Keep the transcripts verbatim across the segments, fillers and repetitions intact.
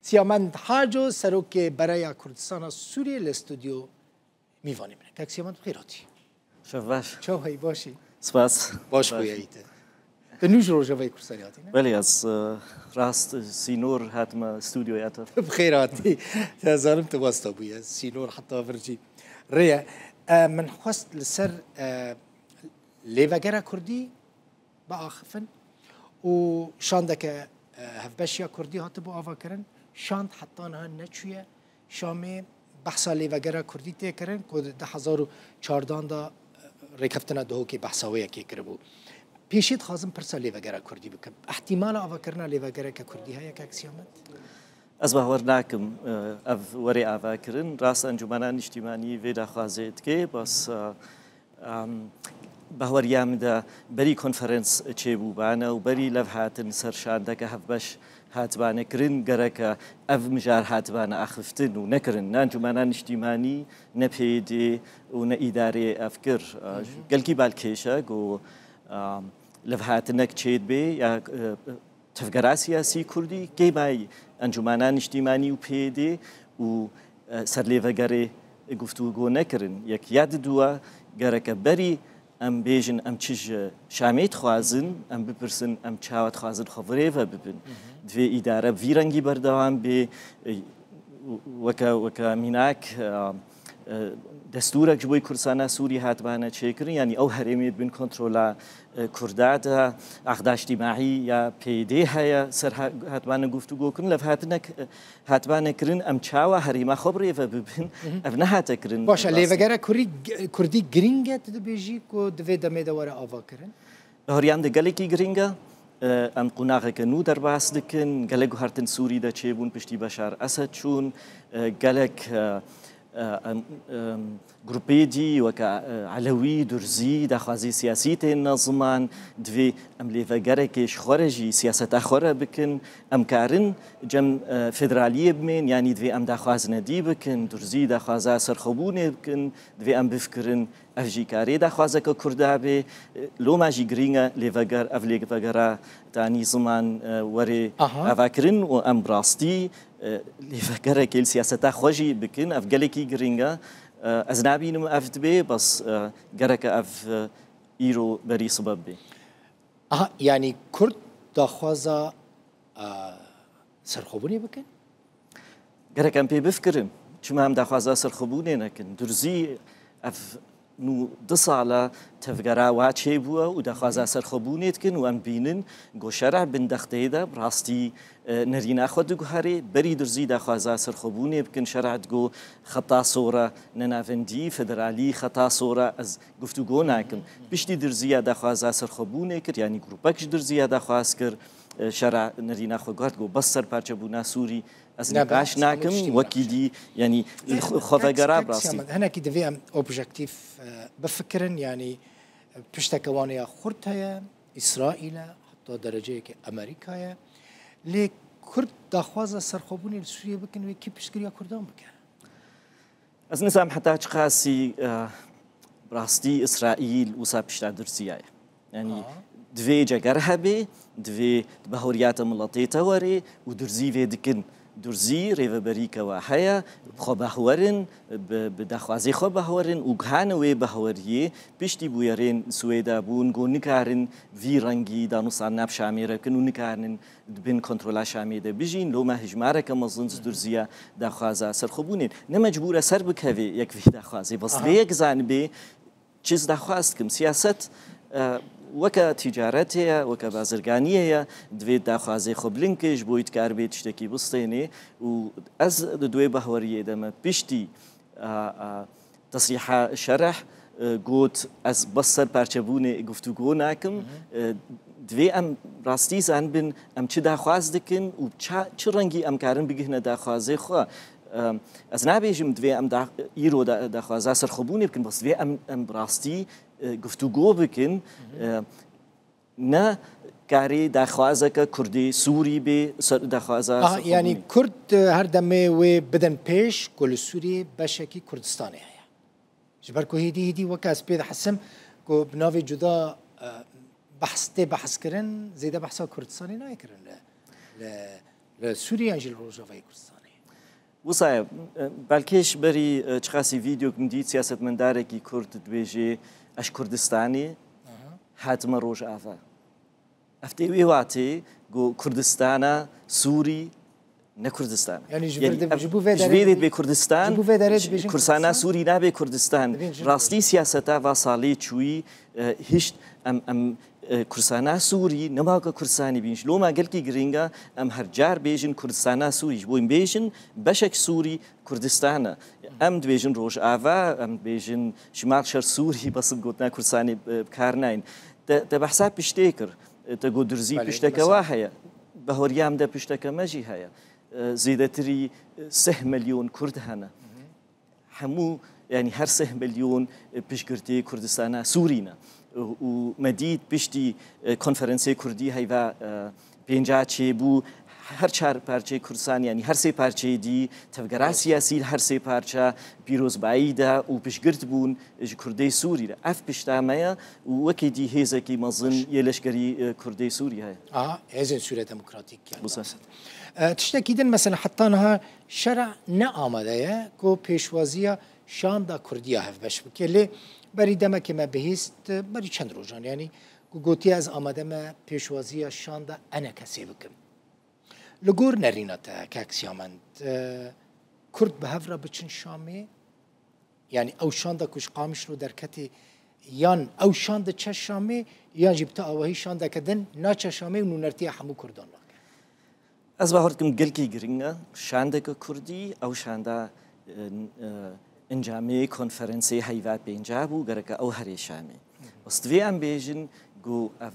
Siyamend Haco, serokê Bereya Kurdistana Sûriyê li stûdyo mîvanê min e. Kek Siyamend, bi xêr hatî. Şev baş. Çaw heyî, baş î? Spas. Baş Baş. bûyî te. Tu nû ji Rojavayê Kurdistanê hatî, ne? Belê, ez, e, rast, e, sînor hatime stûdyoya te. Bi xêr hatî. Ez zanim tu wasta bûye. Sînor heta vir jî rê ye. E, min xwest li ser, e, lêvegera Kurdî biaxifin û şandeke, e, hevbeş ya Kurdî hatibû avakirin. Şand heta niha neçûye Şamê. Behsa lêvegera Kurdî tê kirin ku di du hezar û çardan de, e, rêkeftina Duhokê behsa wê yekê kiribû. Pêşî dixwazim pirsa lêvegera Kurdî bikim. Îhtîmala avakirina lêvegereke Kurdî heye, kek Siyamend? Ez bawer nakim, e, ev were avakirin. Rast Encûmena Niştîmanî vê daxwazê dike, bes, e, em, bahweriya min de berî konferans çêbûbane û berî levhatin ser şandeke hevbeş hatibane kirin, gereke ev mijar hatibane axiftin û nekirin. Ne Encûmena Niştîmanî, ne P Y D û ne îdarê ev kir. E, gelkî balkêş e ku, em, levhatinek çêdibe ya, e, tevgera siyasî kurdî, kêmayî Encûmena Niştîmanî û P Y D û, e, ser lêvegerê guftûgo nekirin. Yek ya diduwa, gereke berî em bêjin em çi ji Şamê dixwazin, em bipirsin em çawa dixwazin xwe virêve bibin. Divê îdare bi vî rengî berdewam bê, e, weke, weke mînak, e, e, destûrek ji bo Kurdistana Sûrî hatibane çêkirin, yanî ew herêmê di bin kontrola, e, Kurda de, axda îctîmaî ya P Y D heye, ser ha-, hatibane guftûgo kirin, levhatinek, e, hatibane kirin, em çawa herêma xwe birêve bibin, ev nehate kirin. Baş e, rastî. Lêvegera Kurî-, Kurdî girîng e, tu dibêjî ku di vê demê de were avakirin? Horiyan de gelekî girîng e. E, em qonaxeke nû derbas dikin. Gelek guhertin Sûrî de çêbûn piştî Beşar Esed çûn. E, gelek, e, e, em, em, grûpê dî weke, e, Elewî, Durzî, daxwazî siyasî tên ziman. Divê em lêvegerekê ji xwe re jî siyaseta xwe re bikin. Em karin cem, e, federaliyê bimên, yanî divê em daxwazine dî bikin. Durzî daxwaza serxwebûnê bikin. Divê em bifikirin. Ev jî karê daxwazeke Kurda bê. Loma jî girîng e lêveger, ev lêvegera tanî ziman, e, werê Aha. avakirin û em bi rastî, e, lêvegerekê li siyaseta xwe jî bikin. Ev gelekî girîng e. E, ez nabînim ev dibe, bes, e, gereke ev, e, îro berî sibe bibe. Aha, yanî Kurd daxwaza, e, serxwebûnê bikin? Gerek em pê bifikirin. Çima em daxwaza serxwebûnê nekin? Durzî ev nû du sala tevgera wa çêbûye û daxwaza serxwebûnê dikin û em bînin ku şereh bin dexteyê de bi rastî, e, nerîna xwe diguherê. Berî Durzî daxwaza serxwebûnê bikin, şereh digo xeta sor e, ne navendî, federalî xeta sor e, ez guftûgo nakim. Piştî Durziya daxwaza serxwebûnê kir, yanî grûpek ji Durziya daxwaz kir, e, şereh nerîna xwe guhert, got bes ser parçebûna Sûrî ez Ne, nîqaş ben, nakim, Samuel wekî Ştîmler. dî, yanî, Evet, xwe-, xwevegera kek, kek bi rastî. Siyamet, hinekî divê em objektîf, e, bifikirin, yanî, e, pişteke wan ya xurt heye, Îsraîl e, heta dereceyekê Amerîka ye. Lê Kurd daxwaza serxwebûnê li Sûriyê bikin, wê kî piştgiriya Kurdan bike? Ez nizam heta çiqasî, e, bi rastî Îsraîl wisa pişta Durziya ye. Yanî Ha. divê ceger hebe, divê di bahweriyata miletê te were û Durzî vê dikin. Durzî rêveberîke we heye, bi xwe behwerin, bi, bi daxwazê xwe behwerin û gihane wê behweriyê piştî bûyerên Swêda bûn, got nikarin vî rengî danûsandina bi Şamê re bikin û nikarin di bin kontrola Şamê de bijîn. Loma hejmareke mezin ji Durziya daxwaza serxwebûnê ne mecbûr e ser bikeve yek vî daxwazê. Bes Aha. vê yek zanibê, çi ez daxwaz dikim. Siyaset, e, weke tîcaretê ye, weke bazirganiyê ye, divê daxwazê xwe bilind ke ji bo wî dikaribe tiştekî bistênê û ez di duwê bahweriyê de me piştî, e, e, tesrîha şereh, e, got ez bes ser parçebûnê guftûgo nakim. E, divê em rastî zanibin em çi daxwaz dikin û ça-, çi rengî em karin bigihine daxwazê xwe. Em, ez nabêjim divê em da-, îro da-, daxwaza serxwebûnê bikin, bes divê em, em bi rastî, e, guftûgo bikin. E, ne karê daxwazeke Kurdê Sûrî bê ser daxwaza Aha, serxwebûnê. Yanî Kurd, e, her demê wê bidin pêş ku li Sûriyê beşekî Kurdistanê heye. Ji ber ku hêdî hêdî weke ez pê dihesim ku bi navê cuda, e, behs tê behskirin, zêde behsa Kurdistanê nayê kirin li, li Li Sûriyê yan jî li Rojavayê Kurdistanê? Wisa ye, e, belkê ji berî, e, çiqasî vîdeok min dît, siyasetmendarekî Kurd dibêjê, "Ez ji Kurdistanê hatime Rojava." Ev tê wê watê ku Kurdistana Sûrî ne Kurdistan. Yanî ji vir dib-, ji bo vê derê dibê, dibê Kurdistan, ji bo vê derê dibêjin Kurdistana Kurdistan? Sûrî nabe Kurdistan. Dibêjin Rastî siyaseta va salê çûyî, e, hişt em, em, e, Kurdistana Sûrî, nema ku Kurdistanê bîn. Ji loma gelkî giring e, em her car bêjin Kurdistana Sûrî. Ji bo em bêjin beşek Sûrî Kurdistan e. Em dibêjin Rojava, em dibêjin Şimal Şer Sûrî, bes bi gotina Kurdistanê, e, bi kar nayên. Te, te behsa piştê kir. E, te got durzî Belê, pişteke mesela. wa heye. Bahoriyam de pişteke me jî heye. E, zêdetirî, e, sih milyon Kurd hene. Hemû, yanî her sih milyon, e, piştgirtê Kurdistana Sûrî ne. Û, û me dît piştî, e, konferensê Kurdî heyva, e, pênca çêbû, her çar parçeyê Kurdistan, yanî her sê parçeyê dî, tevgera siyasî li her sê parça pîrozbayî de û piştgirt bûn ji Kurdê Sûrî re. Ev pişta me ye û wekî dî hêzekî mezin yê leşkerî, e, Kurdê Sûrî heye. Aha, hêzên Sûriya Demokratîk yani. Wisa. E, tiştekî din mesela heta niha şera ne amade ye ku pêşwaziya şanda Kurdiya hevbeş bike. Lê berî demekê me bihîst, berî çend rojan yani ku gotiye ez amade me pêşwaziya şanda enekesê bikim. Li gor nerîna te kak Siyamend, e, Kurd bi hev re biçin Şamê? Yani ew şanda ku ji Qamişlo derketê yan ew şand diçe Şamê yan jî bi tu awahî şandeke din naçe Şamê û nûnertiya hemû Kurdan nake? Ez bawer dikim gelkî giring e. Şandeke Kurdî, ew şanda, e, e, encamê konferensê heyva pênca bû, gereke ew herê Şamê. Bes divê em bêjin ku ev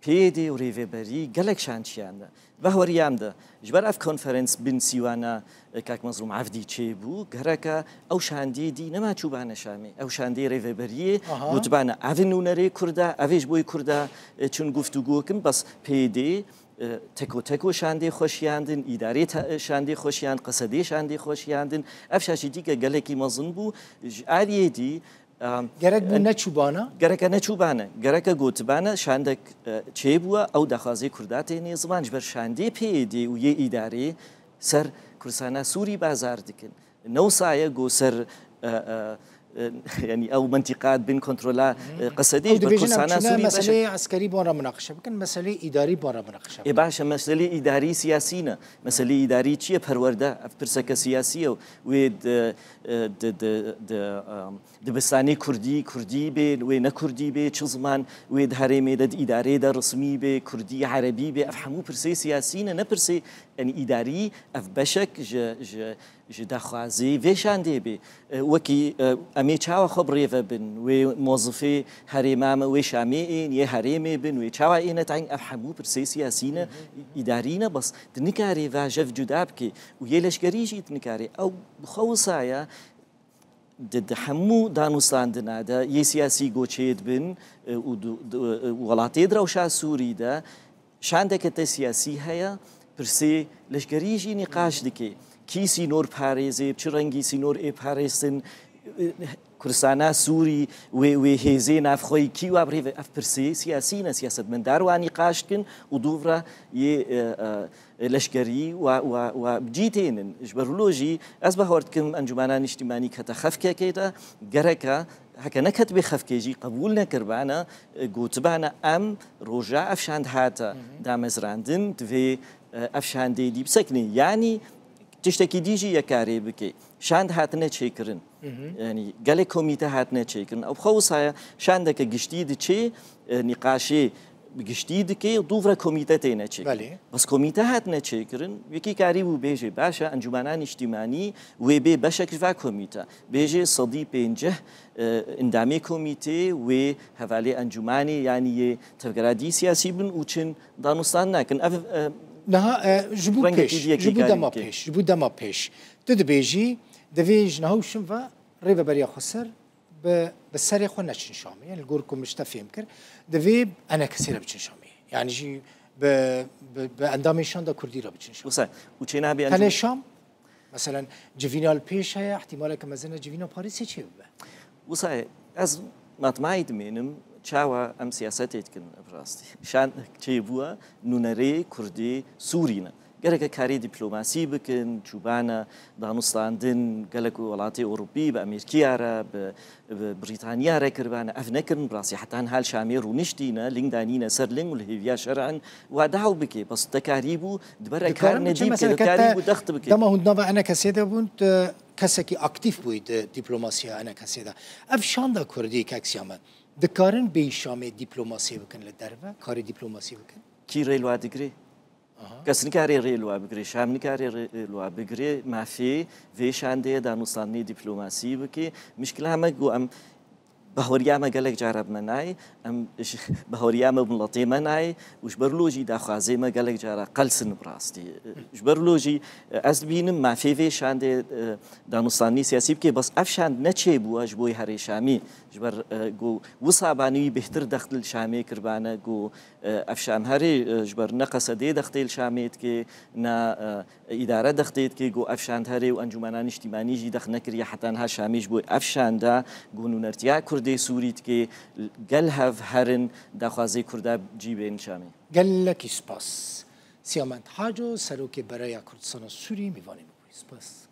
P Y D û rêveberî gelek şand çiyane. Vehweriyam de, ji ber ev konferans bin sîwana, e, kak Mezlûm Evdî çêbû, gereke ew şandiyê dî nema çûbane Şamê. Ew şandiyê rêveberiyê Aha. gotibane, ev nûnerê Kurda, ev ê ji bo Kurda, e, çin guftûgo kin, bes P Y D, e, teko teko şandê xwe şiyandin, îdarê te-, şandê xwe şiyand, qesedê şandê xwe şiyandin. Ev şaşîtîke gelekî mezin bû. Ji aliyê dî, Em, Gerek bû e, neçûbana? Gereke neçûbane. Gereke gotibane, şandek, e, çêbûye, ew daxwazê Kurda tênê ziman, ji ber şandê P Y D û yê îdarê ser Kurdistana Sûrî bazar dikin. Ne wisa ye ku ser, e, e, e, yanî ew mentîqa bin kontrola, e, Qesedê, Ew ji ber dibêjin em Kurdistana çûne Sûrî beşek. meseleyê eskerî ban re minaqeşe bikin, meseleyê îdarî ban re minaqeşe bikin. Ê baş e, meselê îdarî siyasî ne. Meselê îdarî çi ye? Perwerde, ev pirseke siyasî ye. Wê di, e, di, di, di, em, dibistanê kurdî, kurdî bê, wê ne kurdî bê, çi ziman wê di herêmê de, di îdareyê de rismî bê, kurdî, erebî bê, ev hemû pirsê siyasî ne, ne pirsê, yanî îdarî, ev beşek ji, ji, ji daxwazê vê şandê bê. E, wekî, e, em ê çawa xwe bi rê ve bin, wê mozifê herêma me, wê Şamê ên, yê herêmê bin, wê çawa êne tayîn, ev hemû pirsê siyasî ne, îdarî ne, bes tu nikarî vajev cuda bikî û yê leşkerî jî tu nikarî. Ew bi xwe wisa ye, di, di hemû danûstandina de yê siyasî goçê dibin, e, û du, du, e, welatê di rewşa Sûrî de şandeke te siyasî heye, pirsê leşkerî jî nîqaş dike. Kî sînor parêzê, bi çi rengî sînor ê parêztin, e, Kurdistana Sûrî, wê, wê hêzê navxweyî kî wa bi rê ve, ev pirsê siyasî ne, siyasetmendar wa nîqaş dikin û dûv re yê, e, e, leşkerî wa, wa, wa bi cî tênin. Ji ber wilo jî ez bawer dikim Encûmena Niştîmanî kete xefkekê de, gereke heke neketibê xefkê jî qebûl nekiribane, e, gotibane em roja ev şand hate damezrandin, divê, e, ev şandê dî bisekine. Yanî tiştekî dî jî ye karê bike. Şand hatine çêkirin. Yanî gelek komîte hatine çêkirin. Ew xwe wisa ye şandeke giştî diçê, e, nîqaşê bi giştî dike, dûv re komîte têne çêkirin. Belê. Bes komîte hatine çêkirin, yekî karî bû bêjê, baş e, Encûmena Niştîmanî wê bê beşek ji va komîte. Bêjê sedî pêncî, e, endamê komîtê wê hevalê encûmanê, yanî yê tevgera dî siyasî bin û çin danûstan nakin. Ev, e, Niha, e, ji bo rengekî pêş, diyekî ji bo karî dema dike. pêş, ji bo dema pêş. Tu dibêjî, divê ji niha û şim ve rêveberiya xweser bi, bi serê xwe neçin Şamê. Yani li gor ku min ji te fêm kir, divê enekesê re biçin Şamê. Yani jî bi, bi, bi endamên şanda Kurdî re biçin Şamê. Wisa, û çênabê Tenê encûm- Şam, meselen, civîna li pêş heye, ihtimaleke mezin e civîna Parîsê çê bibe. Wisa, ez matmayî dimênim, çawa em siyasetê dikin bi rastî. Şan çêbûye, nûnerê Kurdî Sûrî ne. Gereke karê dîplomasî bikin, çûbane danûstandin gelek welatê Ewropî bi Amerîkaya re, bi, bi Brîtanya re kiribane. Ev nekirin, bi rastî heta niha li Şamê rûniştîne, ling danîne ser ling û li hêviya şer in, wa daw bike. Bes te karîbû, di ber kar Dikarin biçim nedî bike, mesela te te karîbû dext bike. Dema hûn di nava enekesê de bûn, tu kesekî aktîf bûyî di dîplomasiya enekesê de. Ev şanda kurdî, kek Siyamet, dikarin bêyî Şamê dîplomasiyê bikin li derve, karê dîplomasî bikin? Kî rê li wa digirê? Kes nikare rê li wa bigirê, Şam nikare rê li wa bigirê, mafê vê şandê ye, danûstandinê dîplomasî bike. Mişkila me ku em bahweriya me gelek cara bi me nayê, em ji bahweriya me miletê me nayê û ji ber lo jî daxwazê me gelek cara qels in bi rastî. Ji ber lo jî, e, ez dibînim mafê vê şandê, e, danûstandinê siyasî bike, bes ev şand neçêbû ji bo herê Şamî. Ji ber, e, ku wisa banî wî bêhtir dext li Şamê kiribane, ku, e, ev şand herê, e, ji ber ne Qesedê dextê li Şamê dike, ne, e, îdare dextê dike, ku ev şand herê û encûmena niştîmanî jî dext nekiriye heta niha Şamê ji bo ev şanda ku nûnertiya Kurdê Sûrî dike, gel hev herin daxwazê Kurda cî bên Şamê. Gelekî spas. Siyament Haco, Serokê Bereya Kurdistana Sûrî, mîvanê min bûyî. Spas.